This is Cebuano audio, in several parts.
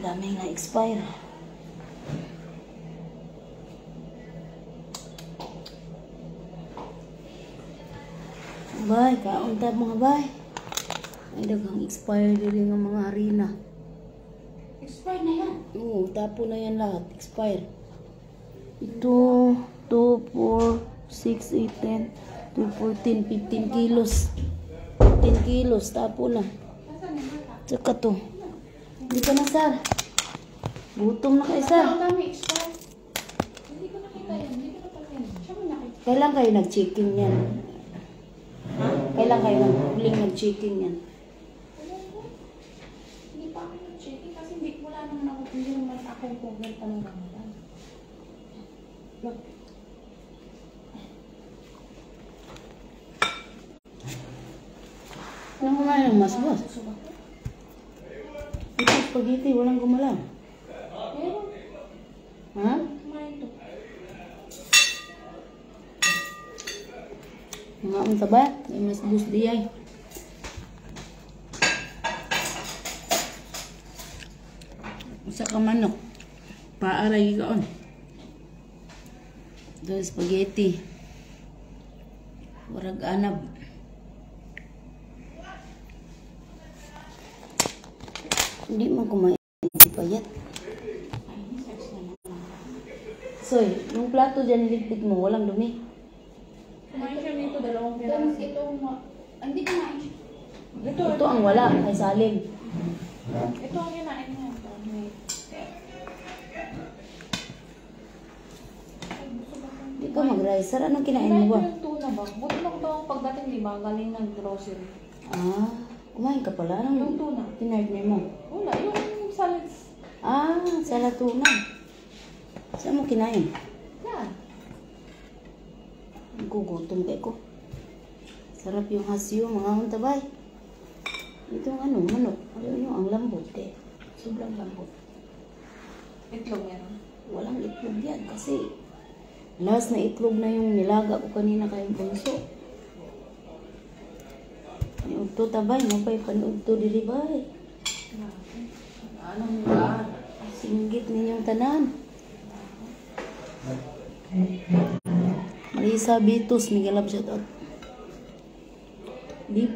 Ang daming na-expire. Bay, kaon ta mga bay. Ay, daghang expire diri nga mga harina. Expired na yan. Oo, tapo na yan lahat. Expire. Ito, 2, 4, 6, 8, 10, 12, 14, 15 kilos. 15 kilos, tapo na. Nasaan yung bata? Tsaka to. Hindi ka na, sir. Gutom na kayo, sir. Ang dami expired. Hindi ko nakita yan. Hindi ko napansin. Siya mo nakita. Kailan kayo nag-checking yan? Kailan kayo huling nag-checking yan? Wala ko. Hindi pa ako nag-checking kasi hindi, wala naman ako, hindi naman ako cover pa ng Ramadan. Look. Anong kumain ng masbos? Busog ako. Ito, spaghetti, walang gumalaw. Meron. Ha? Kumain to. Mga unsa ba? May masbos di ay. Usa ka manok. Paaray kaon. Ito, spaghetti. Warag anab. Hindi man kumain si Payat. Ay, search na lang. Soy, yung plato dyan niligpit mo, walang dumi. Kumain siya nito, dalawang piraso. Ito, hindi kumain siya. Ito, Ito ang wala, kay Salim. Ito ang kinain niya. Ito, Ay, busog ako. Hindi ka mag-rice. Sir, anong kinain mo ba? Kinain ko yung tuna ba? Buti lang daw ako pagdating, di ba? Galing ng grocery. Ah, kumain ka pala. Yung Anong tuna. tinartner mo? Wala, yung salads. Ah, salatuna. Saan mo kinain? Yan. Gugutom kay ko. Sarap yung hasyo, mga huntabay. Itong ano, manok. Ano nyo, ang lambot eh. Sobrang lambot. Itlog meron. Walang itlog yan kasi last na itlog na yung nilaga ko kanina kay bunso. May udto tabay, mapay panudto diri bay. Grabe. Anong ba? Singgit ninyong tanan. Marisa Bitos, Miguel Love shout out. Di.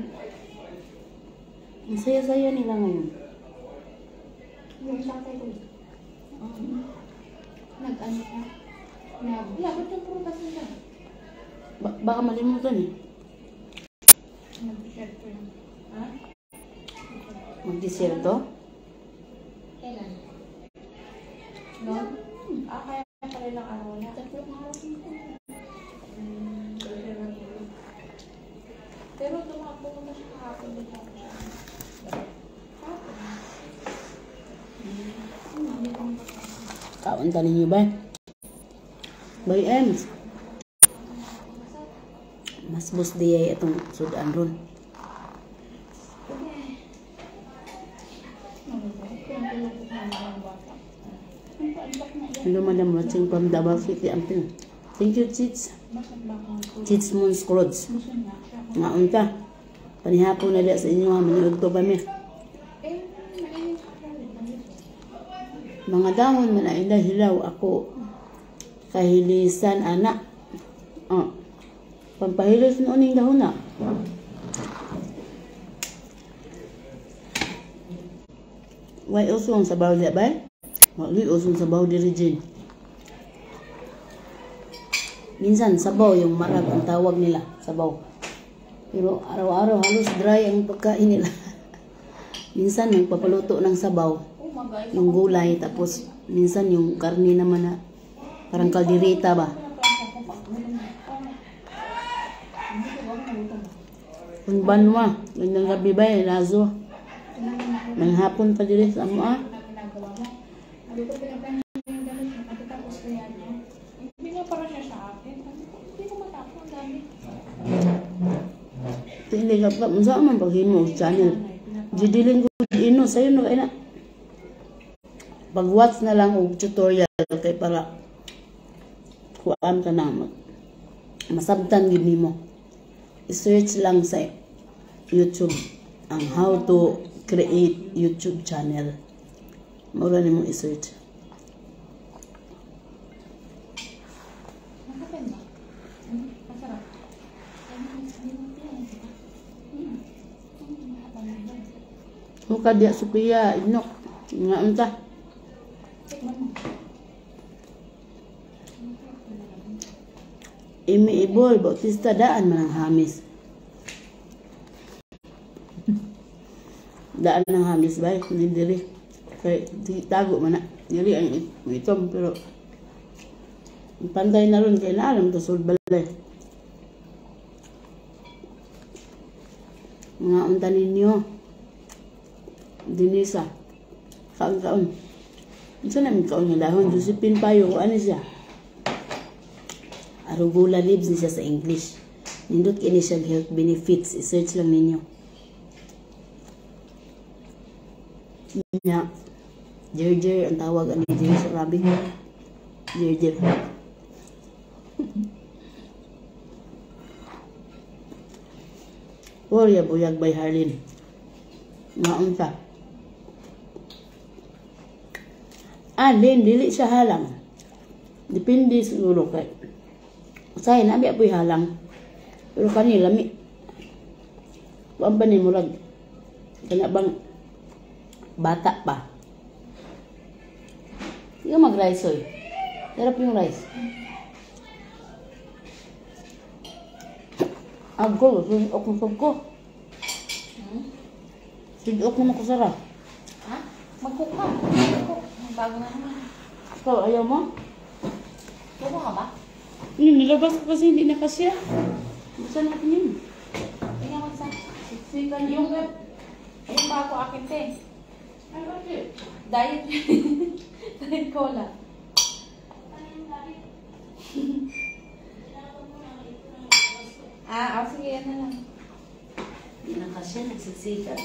Ang saya-saya nila ngayon. Yung tatay ko. Nag-ano siya. Nag... Wala, ba't yung prutas nila? Baka malimutan eh. Nag-share ko lang. Ha? Magdisyerto? Kailan? No? Ah, kaya pala ilang araw na. 3 araw din ko. Pero pumunta siya kahapon din ako siya. Kahapon. Kaon ta ninyo ba? Bay Ems. Mas bus di ay itong sudan ron. Hello, madam, watching from Davao City. Amping. Thank you, Chits. Chits Moons Clothes. Nga unta. Panihapon na diya sa inyo ha. Maniud to kami. Mga dahon man ay hilaw ako. Kahilisan, anak. Oh. Pampahilis noon yung dahon na. Why usong sabaw di ba? Wali usong sabaw di Regine. Minsan sabaw yung marag ang tawag nila, sabaw. Pero araw-araw halos dry ang pagkain nila. Minsan nagpapaluto ng sabaw, yung gulay, tapos minsan yung karne naman na parang kaldereta ba. Kunbanwa, gandang gabi ba eh, Lazo. May hapon pa diri sa amo ah. Hindi nga parang siya sa akin. Hindi ko matapos. Ang dami. Hindi ka pa, unsa man paghimo og channel. Didilin ko ino sayo na kay na. Pag-watch na lang og tutorial kay para kuan ka na masabtan gid nimo. I-search lang sa YouTube ang how to create YouTube channel. Mura ni mong i-search. Masarap ba? Masarap. Muka diya Sophia, Inok. Nga unta. Imi Ibol, Bautista, daan man ang hamis. Daan ng hamis ba? Hindi diri. Kay di tago man na. Diri ang itom pero pantay na ron kay naalam to sulod balay. Mga unta ninyo. Dinisa. Kaon-kaon. Unsa na kaon nga dahon? Josephine Payo, ano siya? Arugula leaves ni siya sa English. Nindot kini siya health benefits. I-search lang ninyo. Nya. Jerjer ang tawag ani diri sa Arabic. Jerjer. Orya buyag by Harlin. Maunta. Alin dili siya halang. Depende siguro kay. Usahay na biya po'y halang. Pero kani lami. Kuan ba ni murag kana bang bata pa. Di ka mag-rice oy. Sarap yung rice. Ago, sundok mo ko. Sundok naman ko sara. Ha? Mag-cook ka. Mag-cook. Bago na naman. Ikaw, ayaw mo? Kukuha ka ba? Yung nilabas ko kasi hindi na kasya. Buksan natin yun. Tingnan mo sa. Siksikan Yung bago akin, te. Ay, bakit? Diet. Diet cola. Ah, sige, yan na lang. Hindi na kasya, nagsiksikan.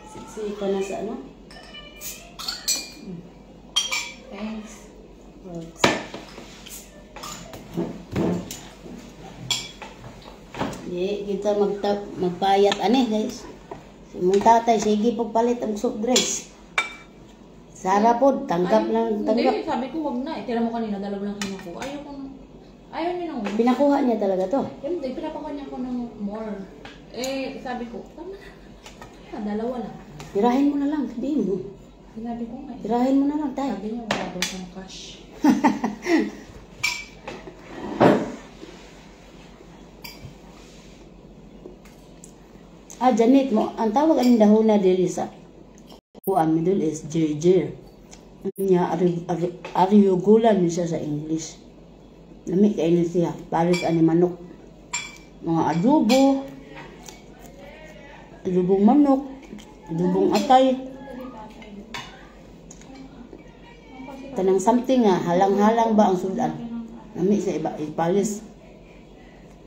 Siksikan na sa ano? Thanks. Works. Di, kita magpayat ani guys. Si mong tatay, sige pagpalit ang soft drinks. Sara po, tanggap lang, tanggap. Hindi, sabi ko wag na. Tira mo kanina, dalawa lang kinukuha. Ayaw ko, ayaw niya nang Pinakuha niya talaga to. Hindi, pinapakuha niya ako ng more. Eh, sabi ko, tama na. Ah, dalawa lang. Tirahin mo na lang, sabihin mo. Sinabi ko nga eh. Tirahin mo na lang, tay. Sabi niya, wala daw siyang cash. Ah, Janet, mo, ang tawag ang dahona diri sa kuan Middle East, jirjir. Nya, ariyugulan ni siya sa English. Lami kay ni siya. Pares ani manok. Mga adobo, adobong manok, adobong atay. Tanang something nga, halang-halang ba ang sudan? Lami sa iba, ipalis.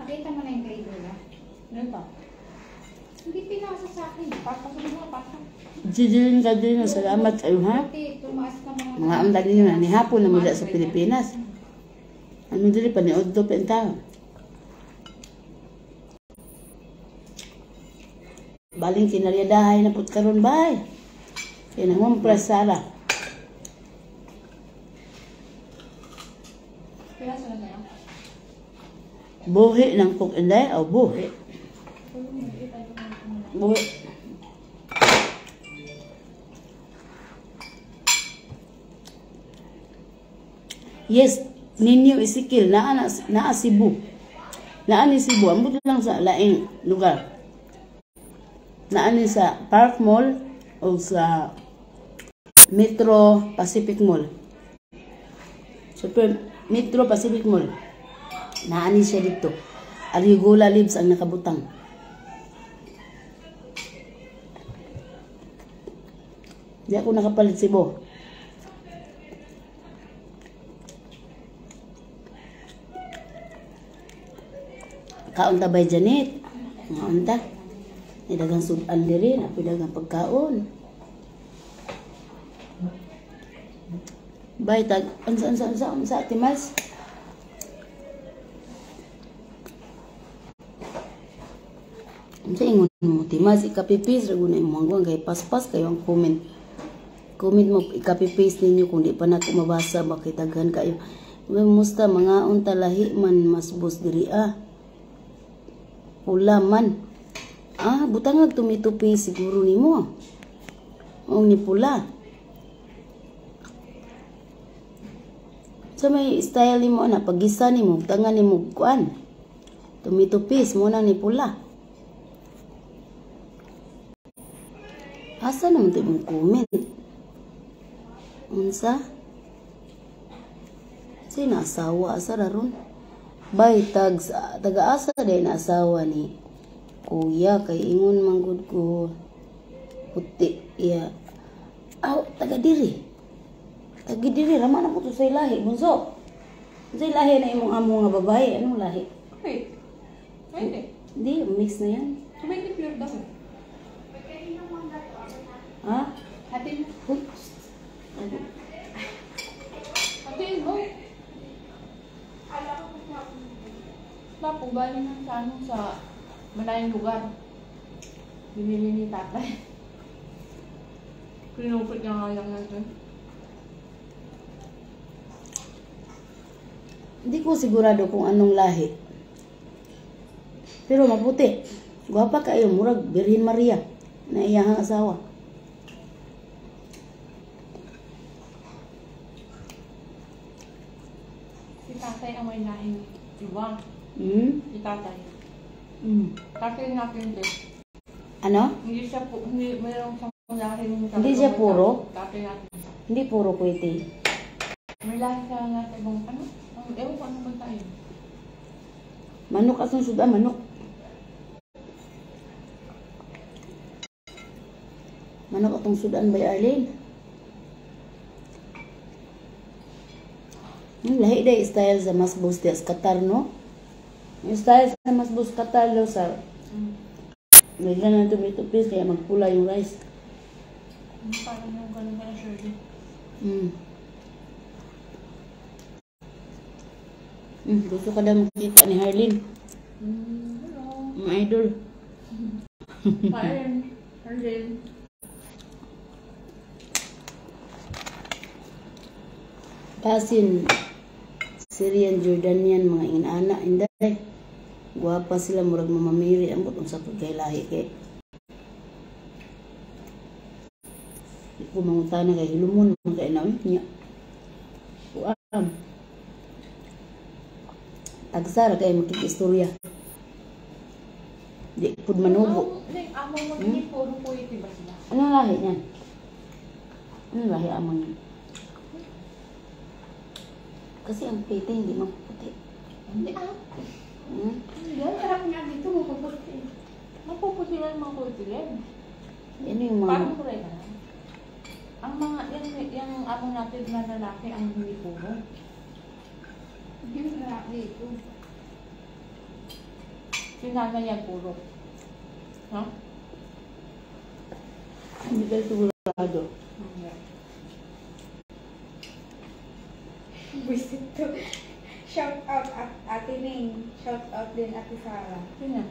Nakita mo na yung kay Lola? Ano pa? Hindi pinasa sa akin. Pasunog mo, pasa. Jijilin ka din, salamat kayo ha. Ate, tumaas ka mga... Mga amda ninyo na ni hapon na mula sa Pilipinas. Ano dili pa ni Oddo pa. Baling kinaryadahay na put karon bay. Kaya nang Sara. Pinasa na sa'yo? Buhi ng cook inday o buhi. Buhi. Yes, ninyo isikil naa naa Cebu. Naa ni Cebu, ambot lang sa laing lugar. Naa ni sa Park Mall o sa Metro Pacific Mall. Super Metro Pacific Mall. Naa ni siya dito. Arugula leaves ang nakabutang. Di ako nakapalit Cebu. Kaon ta bay Janet? Kaon ta. Dagang sudan diri, apoy dagang pagkaon. Bay tag unsa unsa unsa unsa Ate Miles? Unsa ingon mo Ate Miles? Ikapipis ra gud na imong hanggang kay paspas kayo ang comment. Comment mo, i-copy paste ninyo kung di pa na ako mabasa, bakit daghan kayo. Musta mga unta lahi man masbos diri ah. Pula man. Ah, butangag tomato paste siguro nimo. Maong ni pula. Sa may style nimo ana pagisa nimo, butangan nimo kuan. Tomato paste mo na ni pula. Asa naman to imong comment? Unsa? Sino asawa? Asa ra ron? Bay, tags, taga-asa din asawa ni kuya. Kay ingon manggod ko. Puti, iya. Aw, taga diri. Taga diri, rama na po to sa lahi. Bunso, sa lahi na imong amo nga babae. Anong lahi? Wait. Pwede. Hindi, mix na yan. Pwede pure daw. Ha? Hatin. Uy. Hatiin mo. Papo, galing lang sa ano, sa malayong lugar. Binili ni tatay. Pinupit niya nga lang natin. Hindi ko sigurado kung anong lahi. Pero maputi. Gwapa kayo, murag Birhen Maria na iyahang asawa. Si tatay ang may lahing iba. Hmm? Si tatay. Hmm. Tatay natin din. Ano? Hindi siya po, hindi, mayroong siyang lahing. Hindi siya puro? Tatay natin. Hindi puro kuwete. May lahi siya nasa ibang ano? Ang ewan ko ano ba tayo. Manok asong suda, manok. Manok atong sudan by Arlene. Lahi day style sa masbos di Qatar, no? Yung style sa masbos Qatar daw sa lagyan ng tomato paste kaya magpula yung rice. Parang yung ganun ka na Shirley. Gusto ka daw makita ni Harlene. Hello. Mga idol. Hi, Harlene. Basin, Syrian, Jordanian, mga inana, inday. Guwapa sila, murag mamamiri. Ambot, unsa pud kay lahi kay. Di ko mangutana kay hilumon, mga kainaw niya. Kuam. Tagsara kay makikistorya. Di pud manubo. Ang amo mo hindi puro kuwete ba sila? Anong lahi niyan? Anong lahi amo niyan? Kasi ang pete hindi mapuputi. Hindi ah. Hmm? Hindi. Ang sarap nga dito, mapuputi. Mapuputi lang mga kuwete rin. Ano yung mga... Parang kulay na lang. Ang mga, yung amo natin na lalaki ang hindi puro. Hindi masarap dito. Si nanay yan puro. No? Hindi kayo sigurado. Hindi. Buisit to. Shout out at Ate Ning. Shout out din Ate Sarah. Sino yan?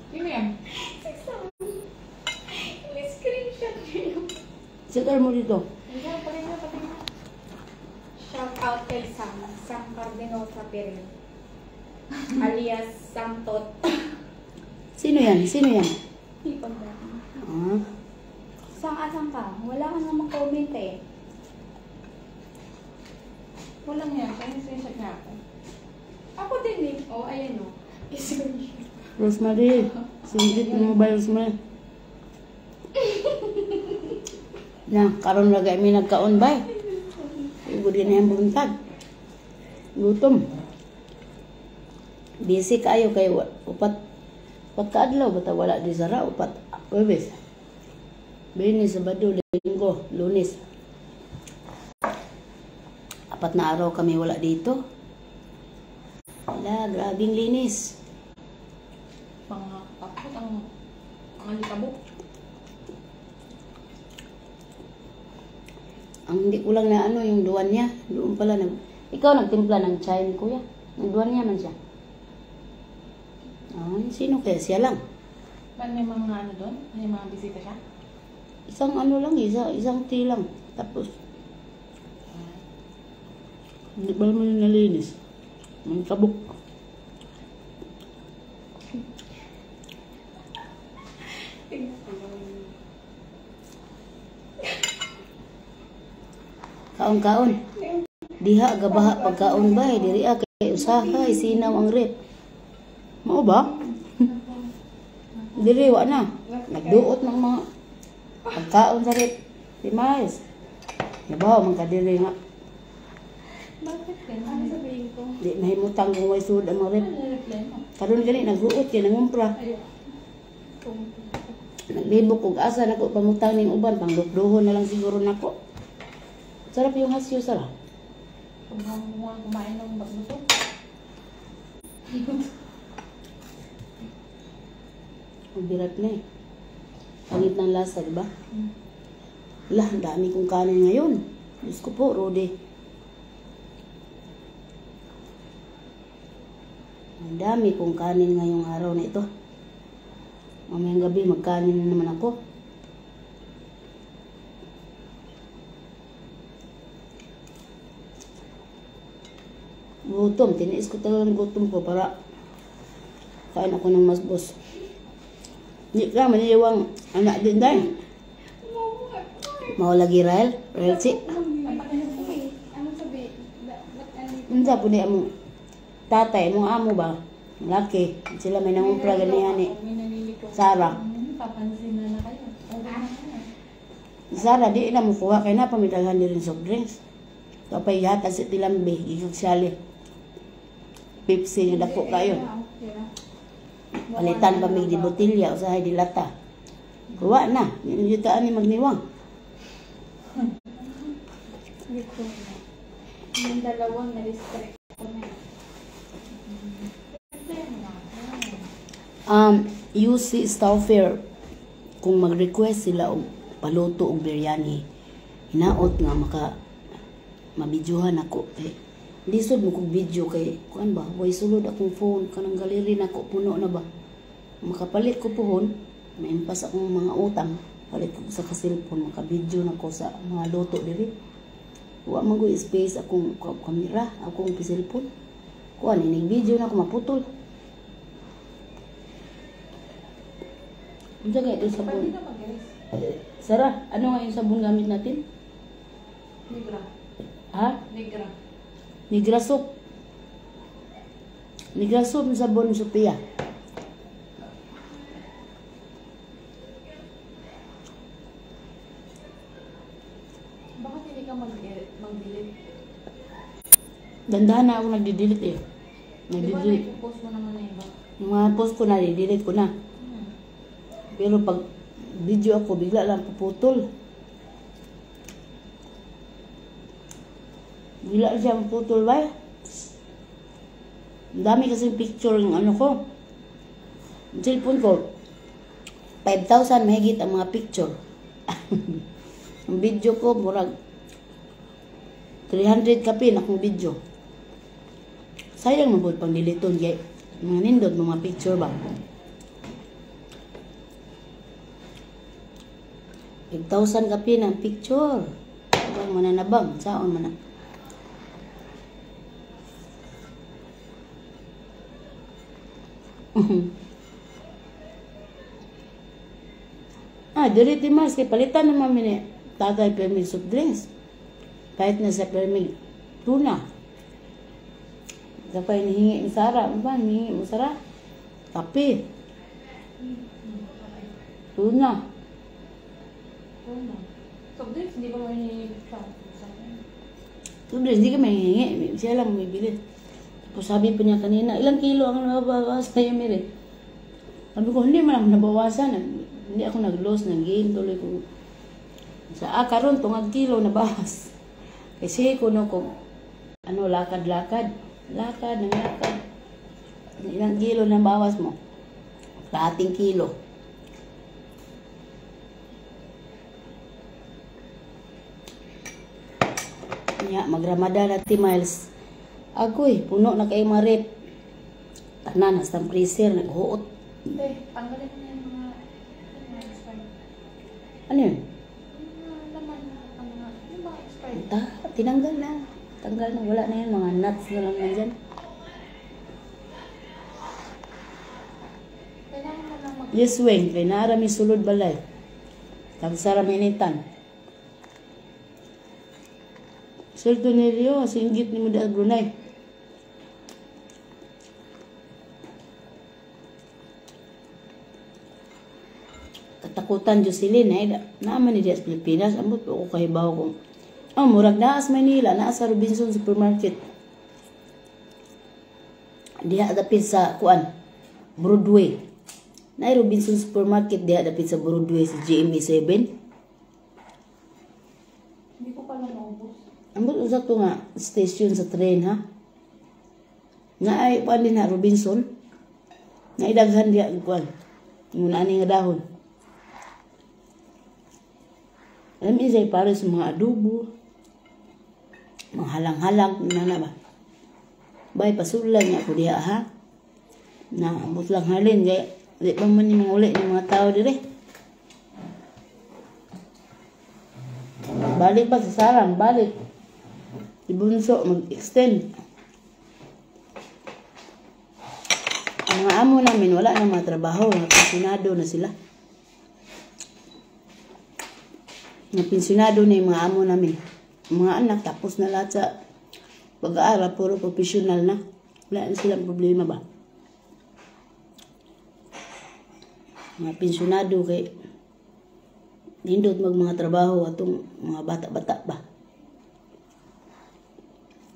Sino yan? Si Sam. Ini-screenshot niya yung... Sigar mo dito. Hindi, patingin, patingin. Shout out kay Sam. Sam Cardenosa Perez. Alias Sam Tot. Sino yan? Sino yan? Ipag na. Ah. Saan asan ka? Wala ka namang comment eh. Walang yan. Kaya screenshot niya ako. Ako din eh. Oh, ayan oh. I-screenshot. Rosemary. Singit mo ba, Rosemary? Na, karon ra mi nagkaon bay. Igo din na yung buntag. Gutom. Busy kayo kay upat upat kaadlaw bata wala di sara upat Huwebes. Biyernes, Sabado, Linggo, Lunes. 4 na araw kami wala dito. Wala, grabing linis. Pangapakot ang alikabok. Ang hindi ko lang na ano, yung duwan niya. Doon pala. Ikaw nagtimpla ng chai ni kuya. Nagduwan niya man siya. Ay, sino kaya? Siya lang. Ba't may mga ano doon? May mga bisita siya? Isang ano lang, isang tea lang. Tapos, hindi pa naman yung nalinis. May kabuk. Kaon-kaon. Diha gabaha pagkaon ba diri kay usahay sinaw ang rep. Mao ba? Diri wa na. Nagduot ng mga pagkaon sa rep. Di mais. Nabaw man ka diri nga. Bakit ganun? Ano sabihin ko? Di mahimutang kung way sud ang mga rep. Ano reply mo? Karon gani naghuot kay nangumpra. Ayun. Naglibok og asa nako pamutang ning uban panglukduhon na lang siguro nako. Sarap yung hasyo sara. Kung kumain ng bagbuto. Ang birat na eh. Pangit ng lasa, di ba? Lah, ang dami kong kanin ngayon. Diyos ko po, Rode. Ang dami kong kanin ngayong araw na ito. Mamayang gabi, magkanin na naman ako. Gutom. Tiniis ko talaga ng gutom ko para kain ako ng masbos. Hindi ka, maniwang anak din dahil. Mao lagi Rael. Rael si. Ano sabi? Ba't ano? Unsa po ni among tatay, mong amo ba? Laki. Sila may nangumpra ganihan ni May nalilito. Sarah. Papansin na na kayo. Okay na kayo. Sarah, di na mo kuha kay na pamidaghan ni rin soft drinks. Kapay yata si Tilambe, gigag siyali. Pepsi nga dako kayo. Palitan pa mig di botilya usahay di lata. Kuha na, di na jutaan ni magniwang. Dito na. Yung dalawang na-restrict ko na. UC Stauffer, kung mag-request sila og paluto og biryani, hinaot nga maka mabidyohan ako kay lisod mo kog video kay kuan ba, way sulod akong phone kanang galeri nako puno na ba. Makapalit ko pohon, maimpas akong mga utang, palit ko sa ka cellphone, maka-video nako sa mga luto diri. Wa man goy space akong kamera, akong cellphone. Kuan inig video na ako maputol. Unsa kay ito sabon? Pwede na mag-guys. Sarah, ano nga yung sabon gamit natin? Negra. Ha? Negra. Negra soap. Negra soap yung sabon Sophia. Bakit hindi ka mag-delete? Dandahan na ako nagdi-delete eh. Di ba Nagdi-delete. naipopost mo naman na iba? Yung mga post ko na, delete ko na. Pero pag video ako, bigla lang puputol. Bigla siya puputol ba? Ang dami kasing picture ng ano ko. Ang cellphone ko, 5,000 mahigit ang mga picture. Ang video ko, murag 300 kapin akong video. Sayang mabod pang diliton kay mga nindot mga picture ba. 5,000 kapin ang picture. Abang mananabang, saon man na. Ah, diri ti Mars kay palitan naman mi ni Tatay Permig soft drinks. Kahit na sa Permig tuna. Kapag nihingi ni Sarah, ano ba? Nihingi mo Sarah? Kape. Tuna. Tuna. Soft drinks, hindi ba mo hinihingi sa akin? Soft drinks, hindi ka mahihingi. Siya lang bumibili. Tapos sabi pa niya kanina, ilang kilo ang nababawas sa'yo, Mary? Sabi ko, hindi man ako nabawasan. Hindi ako nag-loss, nag-gain tuloy ko. Sa karon tungag kilo nabawas. Kasi kuno ko, ano, lakad-lakad. Lakad, ng lakad. Ilang kilo na bawas mo? Kahating kilo. Nya, magramada na ti Miles. Agoy, puno na kay marip. Tanan, hasta ang freezer, naghuot. Hindi, tanggalin mo na yung mga expired. Ano yun? Tinanggal na. Tanggal na. Wala na yun. Mga nuts na lang nandyan. Kailangan mo lang mag... Yes, Weng. Kay naara mi sulod balay. Tagsara mi initan. Sir Donelio, singgit ni mo da Brunei. Katakutan Jocelyn eh. Naaman ni diya sa Pilipinas. Ambot po ako kahibaw kung oh, murag naa sa Manila, naa sa Robinson Supermarket. Diha dapit sa kuan, Broadway. Naay Robinson Supermarket diha dapit sa Broadway sa GMA 7. Hindi ko pala naubos. Ambot usa to nga station sa train ha. Naay kuan din ha Robinson. Naay daghan diha kuan. Muna ani nga dahon. Alam niyo siya para sa mga adobo. Mga halang-halang na ba. Bay pasulan niya ako diha ha. Na ambot lang halin kay di pa man ni mga uli ng mga tao dire. Balik pa sa sarang, balik. Ibunso, mag-extend. Ang mga amo namin, wala na mga trabaho. Pensyonado na sila. Napensyonado na yung mga amo namin. Mga anak, tapos na lahat sa pag-aaral, puro professional na. Wala na silang problema ba? Mga pensyonado kay nindot mag mga trabaho atong mga bata-bata ba.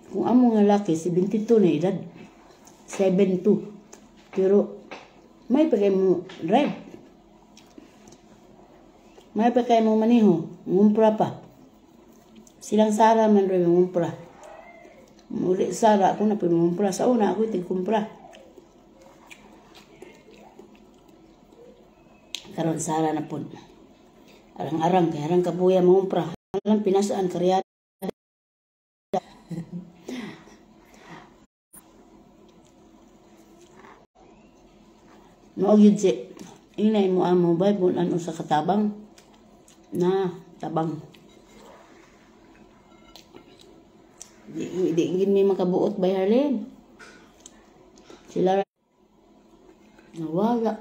Kung amo nga laki, 72 na edad. 72. Pero may pa kay mo drive. May pa kay mo maniho, ngumpra pa. Silang Sara man rin ngumpra. Muli Sara ako na pingumpra. Sa una ako tigkumpra. Karon Sara na pod. Arang-arang kay arang kabuya mangumpra. Alam pinasaan karyada. Mao gyud si inay mo amo bay bunan usa ka tabang na tabang. Di gid mi makabuot bay Harlene. Sila nawala.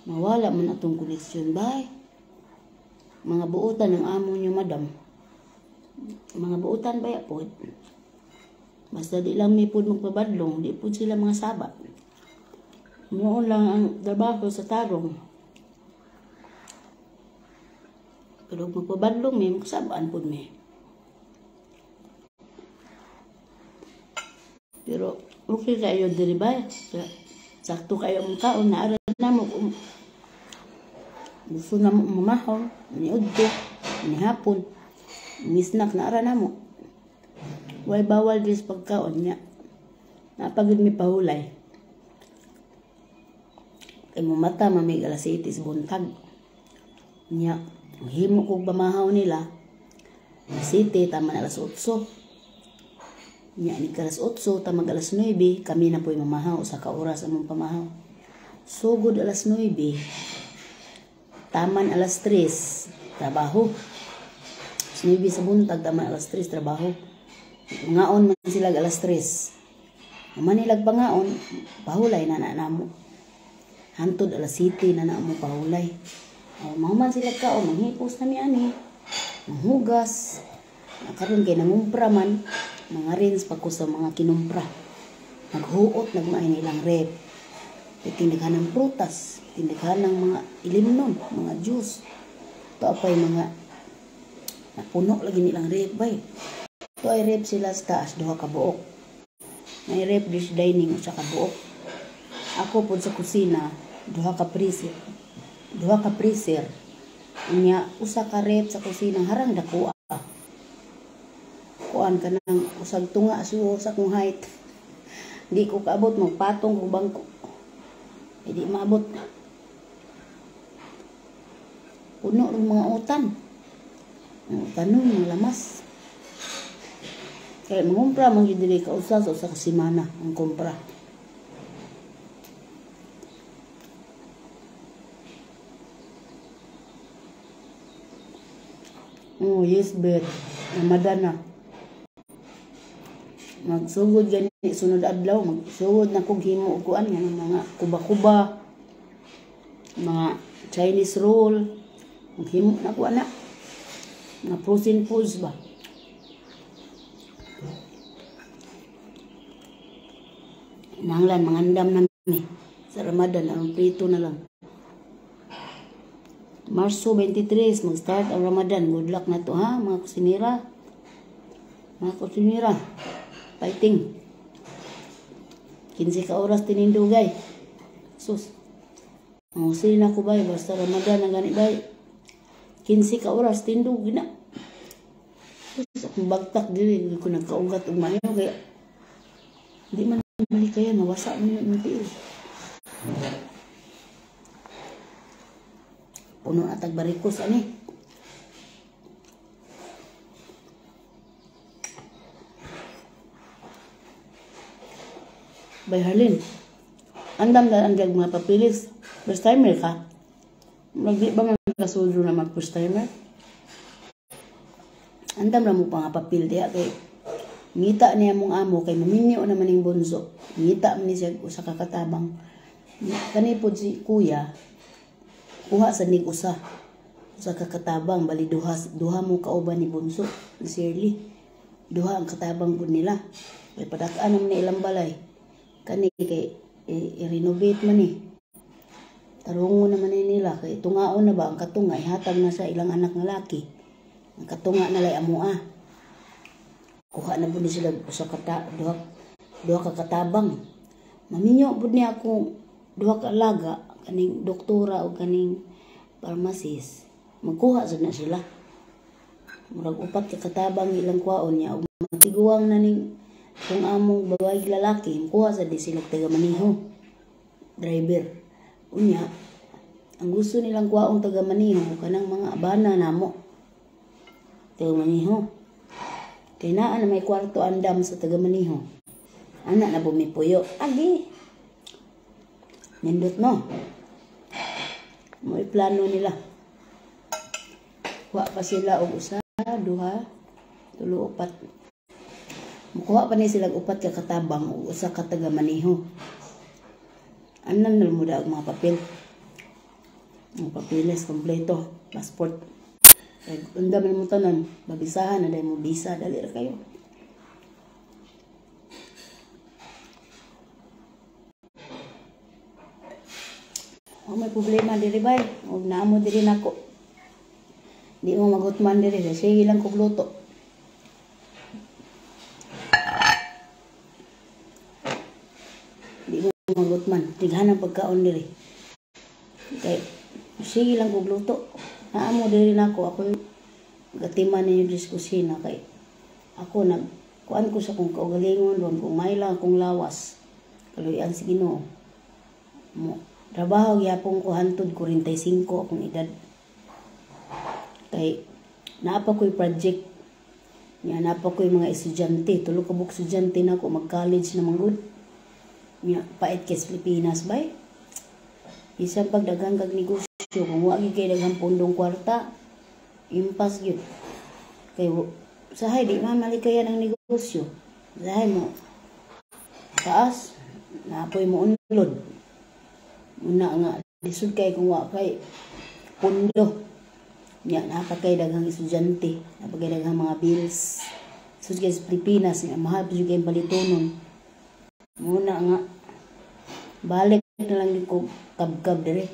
Nawala man atong koneksyon bay. Mga buotan ng amo nyo madam. Mga buotan bay pod. Basta di lang may pod magpabadlong, di pod sila mga saba. Muon lang ang trabaho sa tarong. Pero magpabadlong may magsabaan pod may. Pero okay kayo diri ba? Sakto kayo ang kaon na aral na mo. Gusto na mo mamahaw, ni udto, ni hapon, ni snack na ara na mo. Way bawal dis pagkaon niya. Napagod mi pahulay. Kay mo mata mamig alas 7 sa buntag. Niya, himo kog pamahaw nila. Alas 7 tama na alas 8. Niya ni alas 8 tama alas 9 kami na po'y mamahaw sa ka oras among pamahaw. Sugod alas 9. Taman alas 3 trabaho. Alas 9 sa buntag taman alas 3 trabaho. Ngaon man sila alas 3. Manilag pangaon, pahulay na na namo. Hantod alas 7 na na mo pahulay. O, mahuman sila kaon, manghipos na mi ani. Manghugas. Karon kay nangumpra man, mga rins pa ko sa mga kinumpra. Naghuot nagmaay nilang rep. Tindighan ng prutas, tindighan ng mga ilimnon, mga juice. Ito apay mga napuno lagi nilang rep bay. Ito ay rep sila sa taas, duha ka buok. May rep dish dining usa ka buok. Ako pod sa kusina, duha ka freezer. Duha ka freezer. Unya usa ka rep sa kusina harang dako. Kuan ka nang usag tunga suo sa kong height. Di ko kaabot magpatong kog bangko. Eh, di maabot. Puno rin mga utan. Mga utanon, mga lamas. Kaya mangumpra, manggidili ka usa sa usa ka semana ang kumpra. Oh, yes, bet. Ramadan na. Magsugod gani sunod adlaw, magsugod na kog himo og kuan nga mga kuba-kuba, mga Chinese roll. Maghimo na ko ana. Mga frozen foods ba. Nanglan mangandam na mi sa Ramadan, ang prito na lang. Marso 23 mag-start ang Ramadan. Good luck na to ha, mga kusinira. Mga kusinira. Fighting. 15 ka oras tinindugay. Sus. Ang usili na ko bay, basta Ramadan ang gani bay. 15 ka oras tindog na. Sus, akong bagtak diri, hindi ko nagkaugat og maayo kaya di man malikaya, nawasa man yung tiil. Puno na tag barikos ani. Bay Harlin, andam na ang mga papilis. First timer ka? Magdi ba man kasudro na mag first timer? Andam ra mo pa nga papil diha kay ngita niya mong amo kay maminyo naman ning bunso. Ngita man ni siya usa ka katabang. Kani pod si kuya kuha sa nig usa. Usa ka katabang, bali duha, duha mo kauban ni bunso, ni Shirley. Duha ang katabang pud nila. Kay padak-an naman ni ilang balay. Kani kay i-renovate man ni. Tarungo naman ni nila kay tungaon na ba ang katunga ihatag na sa ilang anak nga laki. Ang katunga na lay amoa. Kuha na pud ni sila usa ka duha ka katabang. Maminyo pud niya akong duha ka alaga kaning doktora o kaning pharmacist. Magkuha sad na sila. Murag upat ka katabang ilang kuhaon niya og matiguang na ning kung among babae lalaki, kuha sa di sila taga maniho driver. Unya, ang gusto nilang kuhaong taga maniho kanang mga abana namo. Taga maniho. Kay naa na may kwarto andam sa taga maniho. Ana na bumipuyo. Agi. Nindot no. Mo'y plano nila. Kuha pa sila og usa, duha, tulo, upat. Mukuha pa ni sila og upat ka katabang og usa ka taga maniho. Anan na mo daog mga papel. Mga papeles kompleto, passport. Kay unda man mo tanan, babisahan na dai mo visa, dali ra kayo. Oh, may problema diri bay. Og naamo diri nako. Di mo magutman diri, sige lang kog luto. Di mo magutman, tighan ang pagkaon diri. Kay sige lang kog luto. Naamo diri nako, ako gatiman ninyo diri sa kusina kay ako nag kuan ko sa kong kaugalingon ron kung may lang akong lawas. Kaluyan si Ginoo. Mo trabaho gyapon ko hantod 45 akong edad. Kay naa pa ko'y project. Nya naa pa ko'y mga estudyante, tulo ka buok estudyante nako mag-college na manggod. Nya pait kay sa Pilipinas bay. Bisan pag daghan kag negosyo, kung wa gyud kay daghang pundong kwarta, impas gyud. Kay sahay di man malikayan ang negosyo. Sahay mo taas, naapoy mo unlod. Muna nga lisod kay kung wa kay pundo. Nya naa pa kay daghang estudyante, naa pa kay daghang mga bills. Lisod kay sa Pilipinas, nya mahal pa jud kay balitonon. Muna nga balik na lang gyud ko kabkab dire.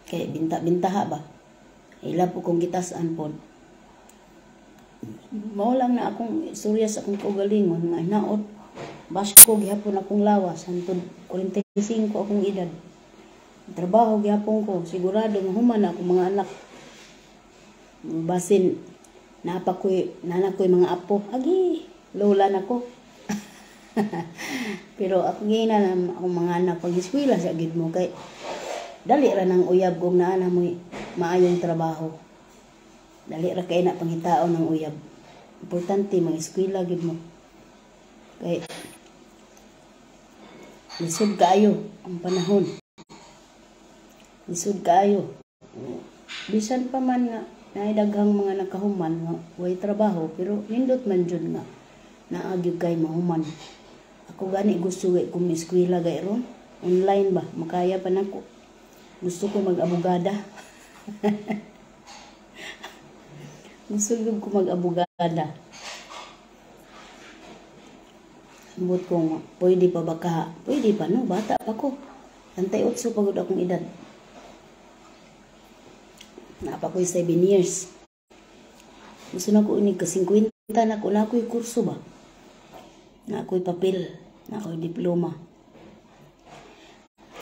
Kay binta-bintaha ba. Ila po kong gitasan pod. Mao lang na akong istorya sa akong kaugalingon nga hinaot basko gihapon akong lawas hantod 45 akong edad. Trabaho gihapon ko, sigurado nga human na akong mga anak. Basin naa pa ko'y nana ko'y mga apo. Agi, lola na ko. Pero ako gina na akong mga anak pag eskwela sa gid mo kay dali ra nang uyab kung naa na mo'y maayong trabaho. Dali ra kay na pangitaon ng uyab. Importante mga eskwela gid mo. Kay lisod kaayo ang panahon. Lisod kaayo. Bisan pa man nga Naay daghang mga nakahuman nga way trabaho, pero nindot man jud nga naa gyud kay mahuman. Ako gani gusto gay kung eskwela gay ron, online ba makaya pa nako. Gusto ko mag-abogada. Gusto gyud ko mag-abogada. Ambot ko nga, pwede pa ba ka? Pwede pa no, bata pa ko. Antay 8 pa gud akong edad. Naa pa ko'y 7 years. Gusto na ko inig ka 50 na ko, na ako'y kurso ba? Na ako'y papel, na ako'y diploma.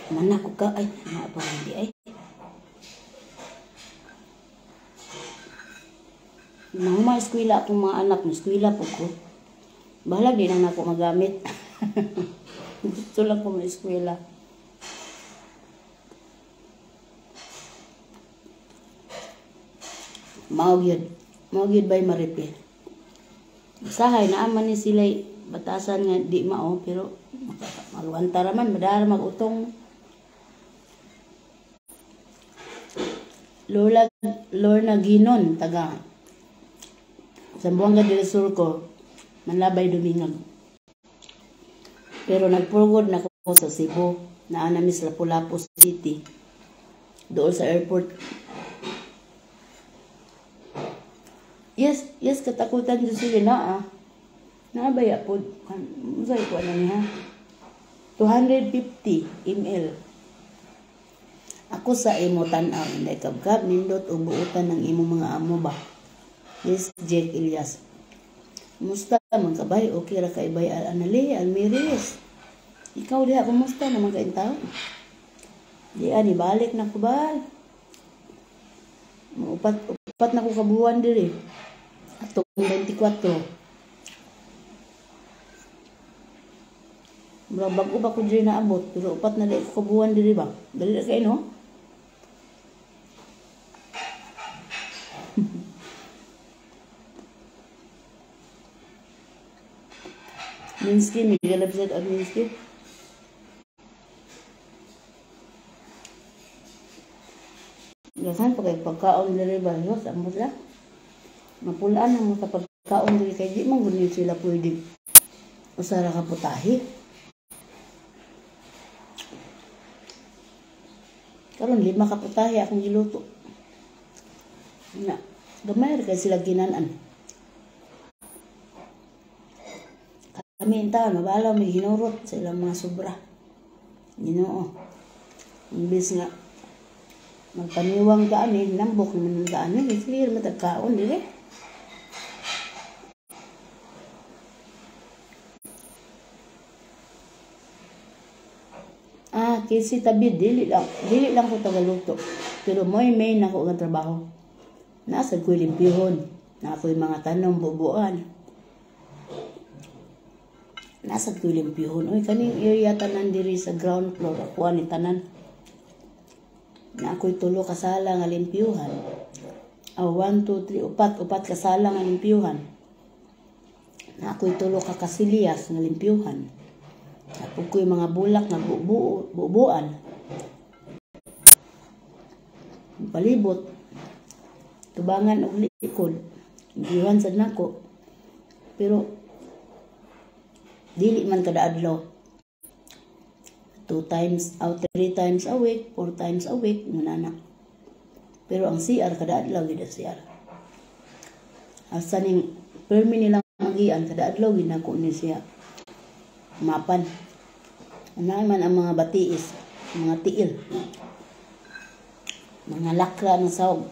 Manak ko ka, ay, naa pa hindi ay. Mahuma eskwela akong mga anak, eskwela po ko. Bahalag di na nako magamit. Gusto lang ko ma-eskwela. Mao gyud. Mao gyud bay maripi. Usahay naa man ni sila batasan nga di mao, pero magwanta ra man, madara mag-utong. Lola Lorna Ginon, taga Zamboanga del Sur ko, Manlabay Dumingag. Pero nagpurgod na ko sa Cebu, naa na mi sa Lapu-Lapu City, doon sa airport. Yes, yes, katakutan dyan sila na ah. Naabaya po, unsay ko na niya? 250 ml. Ako sa imo tan-aw, inday kabkab, nindot o buutan ng imong mga amo ba? Yes, Jake Elias. Kumusta man kabay? Okay ra kay bay Anali, Almiris. Ikaw diha, kumusta naman ka intaw? Di ani balik na ko ba? Upat na ko kabuan diri. Atong 24. Murag bag-o ba ko diri naabot, pero upat na di ko kabuan diri ba? Dali ra kay no? Minsky, Miguel upset at Minsky. Daghan pa kay pagkaon diri ba? Diyos, ambot la. Mapulaan ang mga pagkaon diri kay di man gud sila pwede usa ra ka putahe. Karon 5 ka putahe akong giluto. Na, gamay ra kay sila ginan-an. Kami intaon, mabalaw may hinurot sa ilang mga sobra. Ginoo. Imbis nga magpaniwang taan eh, nambok naman ang taan eh, clear matagkaon, dili. Ah, kasi tabi, dili lang ko tagaluto. Pero mo'y main ako ang trabaho. Nasa ko'y limpihon, na ako'y mga tanong bubuan. Nasa ko'y limpihon. Uy, kaning area tanan diri sa ground floor, akuha ni tanan. Na ako'y tulo kasala nga limpyuhan. Oh, 1, 2, 3, upat kasala nga limpyuhan. Na ako'y tulo ka kasiliyas nga limpyuhan. Tapos ko'y mga bulak nga bubuan. Palibot. Tubangan og likod. Limpyuhan sad nako. Pero dili man kada adlaw. 2 times out, 3 times a week, 4 times a week, ngunana. Pero ang CR kada adlaw gid ang CR. Asa ning permi nilang agian kada adlaw gid nako ni siya mapan. Ana man ang mga batiis, mga tiil, mga lakra ng sahog.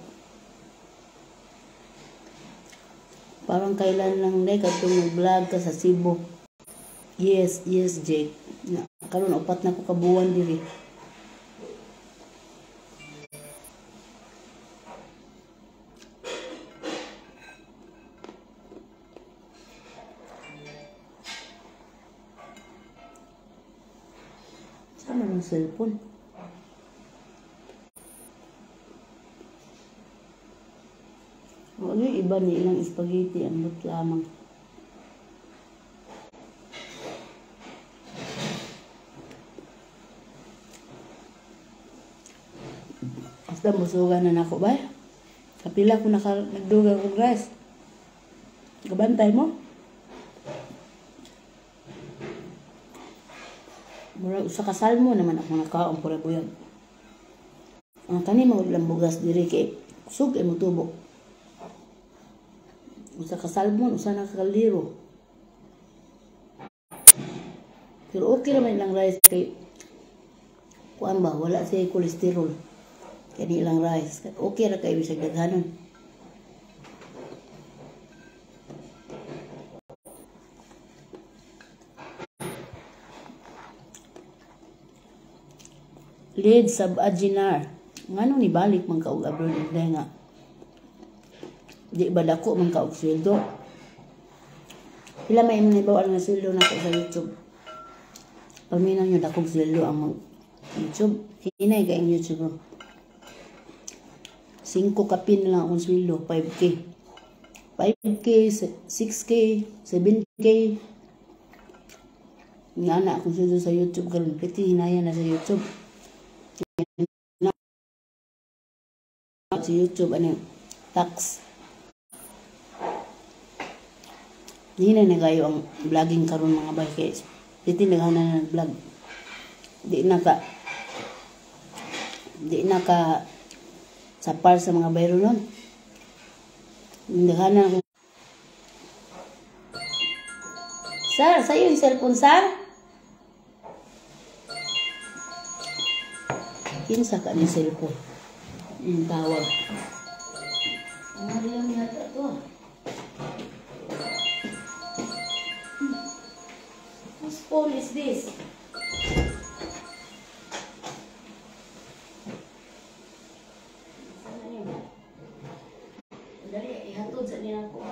Parang kailan lang day kadtong vlog ka sa Cebu. Yes, yes, Jake. Na, karon upat na ko kabuan diri. Sama ng cellphone. O, yung iba ni ilang spaghetti ang but lamang. Basta musugan na nako ba? Kapila ko nagduga kong rice. Kabantay mo? Mura usa ka salmo naman ako nakaon pura buyag. Ang kani mo lang bugas diri kay kusog ay motubo. Usa ka salmon, usa na ka kaldero. Pero okay naman ilang rice kay kuan ba, wala siya kolesterol. Kani ilang rice. Okay ra kay bisag daghanon. Lead sab ajinar. Ngano ni balik man ka og abroad inday nga di ba dako man ka og sweldo? Pila may imong naibaw nga sweldo nako sa YouTube? Paminaw nyo dakong sweldo ang YouTube. Hinay ka ang YouTube. 5 kapin lang akong sweldo, 5K. 5K, 6K, 7K. Nga na akong sweldo sa YouTube karon. Piti hinaya na sa YouTube. Sa YouTube ano tax. Hinay na kayo ang vlogging karon mga bay kay piti naghanan na vlog. Di na ka sa par sa mga bayro nun. Naghanan ako. Sir, sa'yo yung cellphone, sir? Kinsa ka ni cellphone? Yung tawag. Mariam yata to. Whose phone is this? Sana niyo? Dali, ihatod sa niya ako.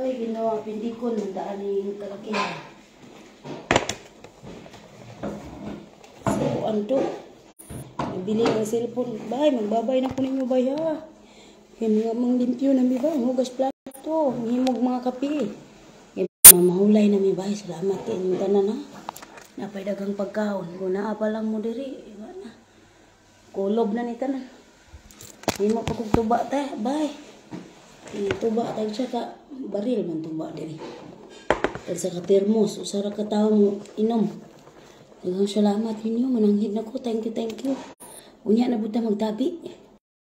Ay, ginawa, pindikon, daan yung kalakihan. So, anto, bili ng cellphone. Bay, magbabay na po ninyo, bay, ha. Yung mga manglimpyo na mi, bay, hugas plato, himog mga kape. Yung mahulay na mi, bay, salamat kay inyong tanan, ha. Napay daghang pagkaon. Kung naa pa lang mo diri, na. Kulob na ni tanan. Himo pa kong tuba, te, bay. Tuba tag siya ka baril man tuba diri. Tag sa ka termos usa ra ka tawo mo inom. Daghang salamat ninyo, mananghid nako. Thank you, thank you. Unya na pud ta magtabi.